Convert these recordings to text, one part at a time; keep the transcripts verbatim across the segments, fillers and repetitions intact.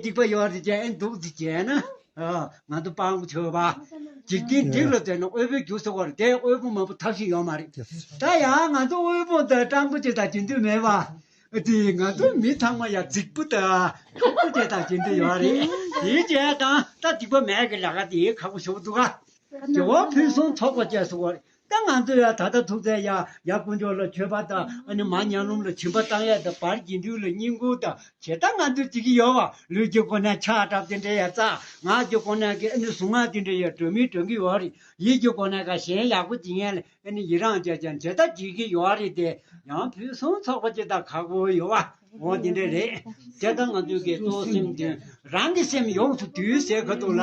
སྡིག་པ་ཡོད་རེད་ཅེས་ཨེ་འདུག་ཅེས་བྱས་ན། ཨ། ང་ཚོ་སྤང་བྱོས་པ། འཇིག་རྟེན་འདི་ལ་བརྟེན་ནས་དབུལ་པོའི་རྒྱུ་ཟེར་བ་རེད་དེ། དབུལ་པོ་མང་པོ་ཐབས་ཤེས་ཡོད་མ་རེད། ད་ཡང་ང་ཚོ་དབུལ་པོ་དང་སྤྲང་པོ་ཅེས་དང་བྱེད་འདོད་མེད་པ། དེ་ང་ཚོ་མི་ཚང་མ་ཡང་རྫིག་པོ་དང་ཁྱུག་པོ་ཅེས་དང་བྱེད་འདོད་ཡོད་རེད། དེའི་རྗེས་དང་ད་སྡིག་པ་མེད་ཀྱི་ལས་ཀ་དེ་ཁག་པོ་ཞེ་པོ་འདུག་ག་ཇོ་བོ་ཕུན་སུམ་ཚོགས་པ་བཅས་སུ་བར། ད་ང་ཚོ་ཡང་ད་ལྟ་ཐུག་ཚེ་ཡ་ཡ་དཀོན་མཆོག་ལ་མཆོད་པ་དང་། ཨ་ནི་མར་མཉམ་རུབ་ལ་སྦྱིན་པ་བཏང་ཡ་དང་། བར་དགེ་འདུན་ལ་བསྙེན་བཀུར་དང་བྱས། ད་ང་ཚོས་བྱེད་ཀྱི་ཡོད་པ། ལུས་ཀྱི་སྒོ་ནས་ཕྱག་བྲབ་དེ་འདྲ་ཡ་བཙལ། ངག་གི་སྒོ་ནས་ཀྱི་ཨ་ནི་གཟུངས་སྔགས་དེ་འདྲ་ཡ་སྒྲོལ་མའི་སྒྲོལ་གྱི་ཡོད་རེད། ཡིད་ཀྱི་སྒོ་ནས་ཀྱི་གཞན་ཡག་པོ་བྱེད་མཁན་ལ་ཨ་ནི་ཡི་རང་བྱས་ཀྱང་བྱས། ད་བྱེད་ཀྱི་ཡོད་རེད་དེ། ཡང་ཕུན་སུམ་ཚོགས་པ་ཅིག་དང་ཁག་པོ་ཡོད་པ། འོ་དེ་འདྲ་རེད། དེ་ལྟར་ང་ཚོའི་གི་གཙོ་བོ་སེམས་དོན། རང་གི་སེམས་ཡོངས་སུ་འདུལ་ཟེར་ག་འདུག་ལ།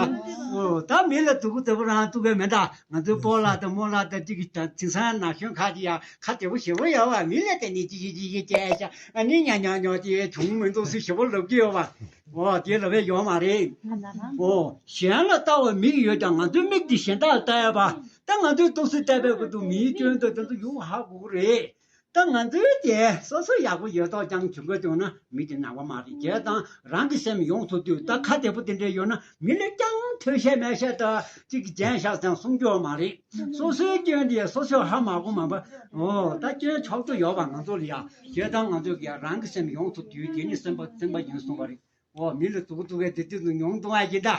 འོ་ད་མི་ལ་སྡུག་པོ་དེ་པོ་རང་གཏུག་གི་མེད་ད། ང་ཚོའི་སྤོ་ལགས་དང་རྨོ་ལགས་དང་གཅིག་གི་དེང་སང་ན་གཞོན་ཁག་ཅིག་ཡང་ཁ་བདེ་པོ་ཞེ་པོ་ཡོད་པ། མི་ལ་དེ་ནི་ཅི་ཅི་ཅི་ཅི་བྱས་ཤག་ཨ་ནི་ཉག་ཉག་ཉོག་ཅིག་བྱུང་མི་འདུག་ཟེར་ཞེ་པོ་ལབ་ཀྱི་ཡོད་པ། འོ་དེ་ལབ་པས་ཡོད་མ་རེད། འོ་གཞན་ལ་ལྟ་བ་མིག་ཡོད་ཀྱང་ང་ཚོའི་མིག་དེ་གཞན་དག་ལ་ལྟ་ཡ་པ། ད་ང་ཚོའི་འདུག་སེ་ལྟ་བའི་སྐབས་དུ་མིའི་སྐྱོན་དང་དེ་ཚོ་ཡོང་ཧ་གོ་གི་རེད། ད་ང་ཚོའི་དེ་སོ་སོ་ཡག་པོ་ཡོད་མདོག་ཀྱང་བྱུང་གི་འདུག་ན་མི་དེ་ནག་པ་མ་རེད། བྱས་ཙང་རང་གི་སེམས་ཡོངས་སུ་འདུལ། ད་ཁ་བདེ་པོ་དེ་འདྲ་ཡོད་ན་མི་ལ་ཀྱང་ཐོས་ཤེས་མེད་ཤེས་ད་ཅིག་གི་སྦྱན་བཞག་ཙང་གསུང་རྒྱུ་མ་རེད། སོ་སོའི་སྐྱོན་དེ་སོ་སོས་ཧ་མ་གོ་མ་པ། འོ་ད་སྐྱོན་ཆོག་ཏུ་ཡོད་པ་ང་ཚོ་ལ་ཡ། བྱས་ཙང་ང་ཚོས་ཀྱི་རང་གི་སེམས་ཡོངས་སུ་འདུལ། དེ་ནི་སེམས་པ་སེམས་པ་ཡིན་གསུངས་པ་རེད། འོ་མི་ལ་སྡུག་སྡུག་གས་དེ་དུས་སུ་མྱོང་དུ་བ་ཡིན་ད།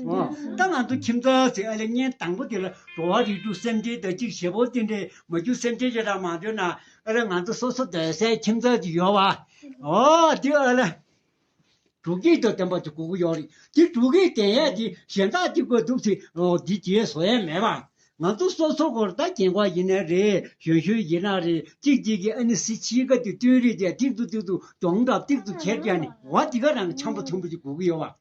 འོ་ད་ང་ཚོ་ཁྱིམ་ཚང་ཟེར་ཨ་ལེ་གཉེན་དང་པོ་དེ་ལ་འགྲོ་བ་རིགས་དྲུག་སེམས་ཅན་དང་གཅིག་བྱེད་པོ་དེ་འདྲའི་མ་གྱུར་སེམས་ཅན་ཅིག་རང་མ་འདོད་ན། ཨ་ལེ་ང་ཚོ་སོ་སོ་སྡོད་སའི་ཁྱིམ་ཚང་ཅིག་ཡོད་བ། འོ་དེ་ཨ་ལེ་སྒྲུབ་བྱེད་དང་ལྡན་པ་ཅིག་དགོས་ཀྱི་ཡོད་རེད། དེ་སྒྲུབ་བྱེད་ལྡན་ཡས་དེ་གཞན་དག་ཅིག་དགོས་འདུག་ཟེར། འོ་དེ་བྱས་བཟོ་ཡས་མེད་པ། ང་ཚོ་སོ་སོ་སྐོར་ད་རྒན་གོག་ཡིན་ན་རེད། གཞོན་གཞོན་ཡིན་ན་རེད། གཅིག་གཅིག་གིས་ཨ་ནི་སི་ཕྱི་ཀ་དེ་བསྟུན་རེས་བྱས། ཏིག་ཏུ་ཏིག་ཏུ་གྱོང་འདྲ་ཏིག་ཏུ་ཁྱེར་བྱས་ནས། འོ་དེ་ག་རང་འཆམ་པོ་འཆམ་པོ་ཅིག་དགོས་ཀྱི་ཡོད་པ།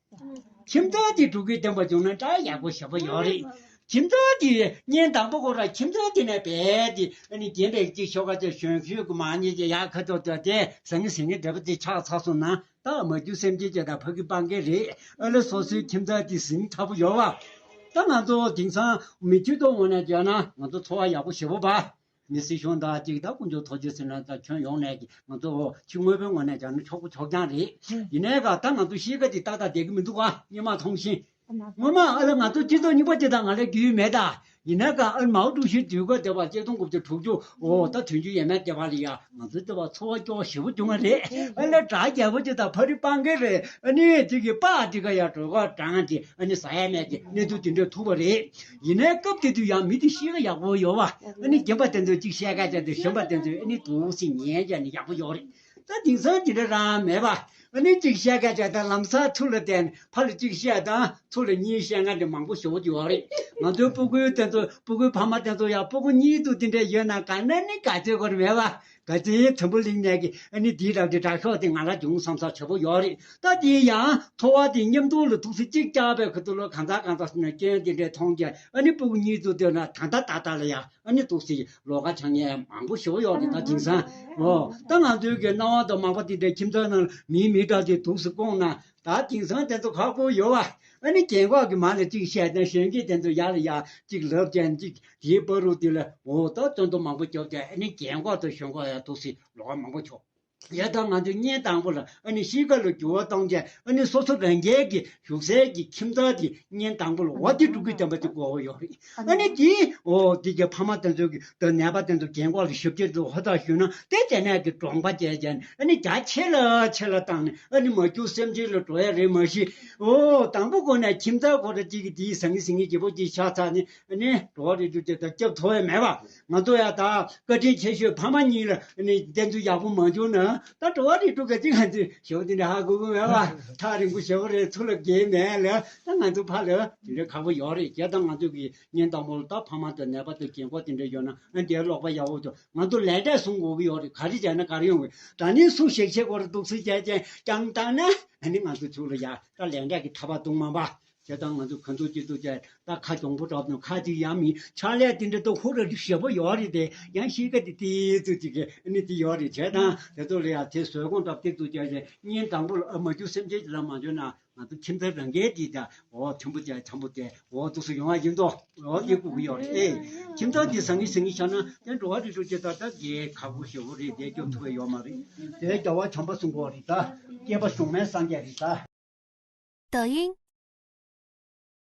ཁྱིམ་ཚང་དེ་སྒྲུབ་བྱེད་ལྡན་པ་བྱུང་ན་འདྲ་ཡག་པོ་ཞེ་པོ་ཡོད་རེད། ཁྱིམ་ཚང་དེ་གཉེན་དང་པོ་ཁོ་རང་ཁྱིམ་ཚང་དེ་ནས་བས་དེ་ཨ་ནི་རྒན་པའི་གཅིག་ཤོག་ཁ་ཅིག་གཞོན་གཞོན་གྱི་མ་ཉེས་ཀྱི་ཡག་ཁ་ཐོག་ཏུ་དེ་ཟང་ངེ་ཟིང་ངེ་འདྲ་པོ་དེ་ཆགས་ཚར་སོང་ན། ད་མ་གྱུར་སེམས་ཅན་ཅིག་དང་ཕ་གི་སྤང་གི་རེད། ཨ་ལེ་སོ་སོའི་ཁྱིམ་ཚང་དེ་ཟིན་ཚར་པོ་ཡོད་བ། ད་ང་ཚོ་དེང་སང་མི་སྤྱི་ཚོགས་ངོས་ནས་བྱས་ན་ང་ཚོ་འཚོ་བ་ཡག་པོ་ཞེ་པོ་པ། མི་སྲིད་གཞུང་དང་གཅིག་ད་དཀོན་མཆོག་ཐུགས་རྗེ་ཟེར་ན་ད་ཁྱོན་ཡོངས་ནས་ཀྱི་ང་ཚོ་ཕྱི་དངོས་པོའི་ངོས་ནས་བྱས་ན་ཆོག་པོ་ཆོག་རྐྱང་རེད། ཡིན་ནའི་ཀ་ད་ང་ཚོ་གཤིས་ཀ་དེ་ཏག་ཏག་བསྡད་ཀྱི་མི་འདུག་ག་སྔོན་མ་མཐོང་བཞིན། སྔོན་མ་ཨ་ལ་ང་ཚོ་སྤྱི་ཚོགས་རྙིང་པ་ཅིག་དང་ང་ལ་རྒྱུས་ཡོད་མེད་ད། ཡིན་ན་ཀ་ཨ་མའོ་ཀྲུའུ་ཞི་དུས་སྐབས་དེ་བ་ཆིག་སྟོང་དགུ་བརྒྱ་དྲུག་ཅུ་འོ་ད་དོན་གཅིག་ཡས་མས་དེ་བ་ལ་ཡ་ང་ཚོའི་དེ་བ་འཚོ་བ་སྐྱོ་ཞེ་པོ་བྱུང་བ་རེད། ཨ་ལ་དགྲ་རྒྱལ་པོ་ཅིག་དང་ཕ་རི་སྤང་གི་རེད། ཨ་ནི་དེ་གི་པ་དེ་ག་ཡ་གྲོད་ཁོག་འགྲངས་ཏེ་ཨ་ནི་ཟ་ཡས་མེད་ཀྱི་གནས་ཚུལ་དེ་འདྲ་ཐུག་པ་རེད། ཡིན་ནའི་སྐབས་དེ་དུས་ཡང་མི་དེ་གཤིས་ཀ་ཡག་པོ་ཡོད་བ། ཨ་ནི་རྒན་པ་དེ་ཚོས་གཅིག་བཤད་སྐད་ཆ་དེ་གཞོན་པ་དེ་ཚོས་ཨ་ནི་འདུག་སེ་ཉན་ཀྱ་ནི་ཡག་པོ་ཡོད་རེད། ད་དེང་སང་དེ་འདྲ་རང་མེད་པ། ཨ་ནི་གཅིག་བཤད་སྐད་ཆ་དང་ལམ་སང་ཚུར་ལ་བསྡད་ནས་ཕར་ལ་གཅིག་བཤད་དང་ཚུར་ལ་གཉིས་བཤད་མཁན་དེ་མང་པོ་ཞེ་པོ་ཅིག་ཡོད་རེད། ང་ཚོའི་སྤུ་གུའི་དེ་ཚོ་སྤུ་གུའི་ཕ་མ་དེ་ཚོ་ཡང་སྤུ་གུ་གཉིས་དུ་དེ་འདྲ་ཡོད་ན་ག་ན་ནི་ག་ཚོད་གོ་རེ་མེད་པ། ག་ཚོད་དུམ་བུ་གླིང་ནས་ཀྱི་ཨ་ནི་དེའི་རབ་དེ་དྲག་ཤོས་དེ་ང་ལ་བྱུང་བསམ་ས་ཞེ་པོ་ཡོད་རེད། ད་དེ་ཡང་འཚོ་བ་དེ་མཉམ་དུ་ལ་ཐུག་སེ་གཅིག་བཅར་བའི་ཁ་ཐུག་ལ་གང་ཟག་གང་ཟག་ཟེར་ན་སྐྱོན་དེ་འདྲ་མཐོང་རྒྱུ། ཨ་ནི་སྤུ་གུ་གཉིས་དུ་དེ་ན་ད་ལྟ་ད་ལྟ་ལ་ཡང་ཨ་ནི་འདུག་སེ་ལོགས་ཀ་ཆགས་མཁན་མང་པོ་ཞེ་པོ་ཡོད་རེད། ད་དེང་སང་འོ་ད་ང་ཚོའི་གི་སྣང་བ་དང་མང་པོ་དེ་འདྲའི་ཁྱིམ་ཚང་ནང་མིའི་མི་དྲག་ཅིག་འདུག་སེ་བསྐོངས་ན། ད་དེང་སང་དེ་ཚོ་ཁག་པོ་ཡོད་བ། ཨ་ནི་རྒན་གོག་གི་མ་ལ་གཅིག་བཤད་དང་གཞོན་སྐྱེས་དེ་ཚོ་ཡར་ལ་ཡར་གཅིག་ལབ་ཀྱང་གཅིག་དེའི་བར་དུ་དེ་ལ་འོ་ད་དོན་དུ་མང་པོ་རྒྱབ་ཀྱང་ཨ་ནི་རྒན་གོག་དང་གཞོན་གོག་ཡང་འདུག་སེ་ལོགས་ཀ་མང་པོ་ཆོག་ཡ་ད་ང་ཚོས་གཉེན་དང་པོ་ལ་ཨ་ནི་གཤིས་ཀ་ལ་འགྱུར་བ་གཏོང་བྱས། ཨ་ནི་སོ་སོ་རང་རྒྱལ་གྱི་བཞུགས་སའི་གི་ཁྱིམ་ཚང་དེ་གཉེན་དང་པོ་ལ་འོ་དེ་སྒྲུབ་བྱེད་ལྡན་པ་དེ་དགོས་པ་ཡོད་རེད། ཨ་ནི་དེ་འོ་དེ་གི་ཕ་མ་དེ་ཚོ་གི་དང་ནད་པ་དེ་ཚོ་རྒན་གོག་ལ་ཞབས་ཕྱི་དུ་ཧོ་ཐག་ཞུས་ན་དེ་དེ་ནས་གི་གྲོངས་པ་བྱས་ཀྱང་ཨ་ནི་རྒྱ་ཆེ་ལ་ཆེ་ལ་བཏང་ནས་ཨ་ནི་མ་གྱུར་སེམས་ཅན་ལ་འགྲོ་ཡ་རེད་མ་གཞི། འོ་དང་པོ་ཁོ་ནས་ཁྱིམ་ཚང་ཁོ་ར་གཅིག་གི་དེའི་ཟང་ངེ་ཟིང་ངེ་སྐྱིད་པོ་གཅིག་ཆགས་ཚར་ནས་ཨ་ནི་འགྲོ་བ་རིགས་དྲུག་དེ་དག་སྐྱོབ་ཐུབ་ཡ་མེད་པ། ང་ཚོ་ཡང་ད་བཀའ་དྲིན་ཆེ་ཤོས་ཕ་མ་གཉིས་ལ་ནི་བསྟེན་ཚུལ་ཡག་པོ་མ་བྱུང་ན་ད་འགྲོ་བ་རིགས་དྲུག་ག་ཅི་ང་ཚོས་ཞེ་པོ་དེ་འདྲ་ཧ་གོ་གི་མེད་པ། ཐག་རིང་པོ་ཞེ་པོ་རེད། ཚུར་ལ་འགྱེལ་མེད་ལ་ད་ང་ཚོ་ཕར་ལ་དེ་འདྲ་ཁག་པོ་ཡོད་རེད། བྱས་ཙང་ང་ཚོ་གི་གཉེན་དང་པོ་ལ་ད་ཕ་མ་དང་ནད་པ་དང་རྒན་གོག་དེ་འདྲ་ཡོད་ན་ཨ་འདིའི་ཀློག་པ་ཡག་པོ་འདུག་ང་ཚོ་ལས་འབྲས་བཟུང་དགོས་ཀྱི་ཡོད་རེད། ག་རེ་བྱས་ན་ག་རེ་ཡོང་གི། ད་ནི་སུ་ཞིག་བྱེད་དགོས་རེད་འདུག་སེ་བྱས་ཅན་ཀྱང་བཏང་ན་ཨ་ནི་ང་ཚོ་ཚུར་ལ་ཡ་ད་ལས་འབྲས་ཀྱི་ཐག་པ་བརྡུང་མ་པ། བྱས་ཙང་ང་ཚོ་ག་ཚོད་ཅིག་ཏུ་བྱས་ད་ཁ་གྱོང་པོ་འགྲོ་དང་ཁ་ཅིག་ཡང་མི་ཕྱག་ལས་དེ་འདྲ་ཏོག་ཧུ་ར་ཏི་ཞེ་པོ་ཡོད་རེད་དེ། ཡང་གཤིས་ཀ་དེ་ཏི་ཙུ་ཅིག་གི་ཨ་ནི་དེ་ཡོད་རེད། བྱས་ཙང་དེ་ཚོ་ལ་ཡང་དེ་བཟོད་སྒོམ་འདྲ་ཏི་ཙུ་བྱས་ཏེ་གཉེན་དང་པོ་ལ་ཨ་མ་གྱུར་སེམས་ཅན་ལ་མ་འཇོན་ན་ང་ཚོ་ཁྱིམ་ཚང་རང་སྐལ་དེ་ད་འོ་ཐུམ་པོ་བྱས་འཆམ་པོ་དེ་འོ་འདུག་སེ་ཡོང་བ་ཡིན་དོ། འོ་དེ་དགོས་ཀྱི་ཡོད་རེད། ཨེ་ཁྱིམ་ཚང་དེ་ཟང་ངེ་ཟིང་ངེ་ཆགས་ན་དེ་འགྲོ་བ་རིགས་དྲུག་ཅེས་ད་ད་དེ་ཁག་པོ་ཞེ་པོ་རེད། དེ་སྐྱོབ་ཐུབ་ཀྱི་ཡོད་མ་རེད། དེ་རྒྱལ་བ་བྱམས་པ་གསུང་གི་ཡོད་རེད་ད། སྐྱེས་པ་གཟུགས་མེད་སངས་རྒྱས་རེད་ད། 抖音